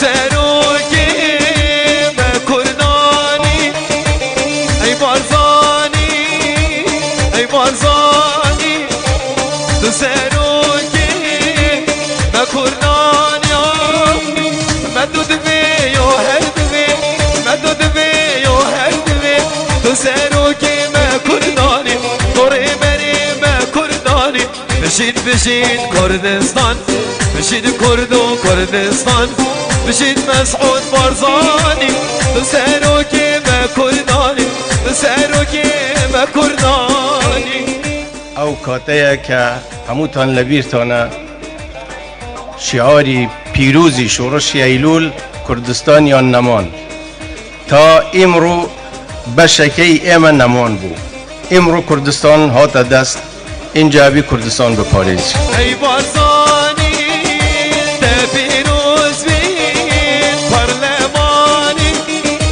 سەرۆکی مە کوردانی ئەی بارزانی ئەی بارزانی تو سەرۆکی مە کوردانی مە تو دڤێ یۆ هەر دڤێ مە تو دڤێ یۆ هەر دڤێ تو سەرۆکی مە کوردانی تو ڕێبەری مە کوردانی بژیت بژیت کوردستان بژیت کورد و کوردستان بژیت مەسعود بارزانی تو سەرۆکی مە کوردانی تو سەرۆکی مە کوردانی. ئەو کاتەیە کە هەمووتان لەبیرتانە شیعاری پیرۆزی شۆڕشی ئەیلوول کوردستان یان نەمان تا ئیمڕۆ بەشەکەی ئێمە نەمان بوو ئیمڕۆ کوردستان هاتە دەست ئینجا ئەبی کوردستان بپارێزی. ئەی بارزانی.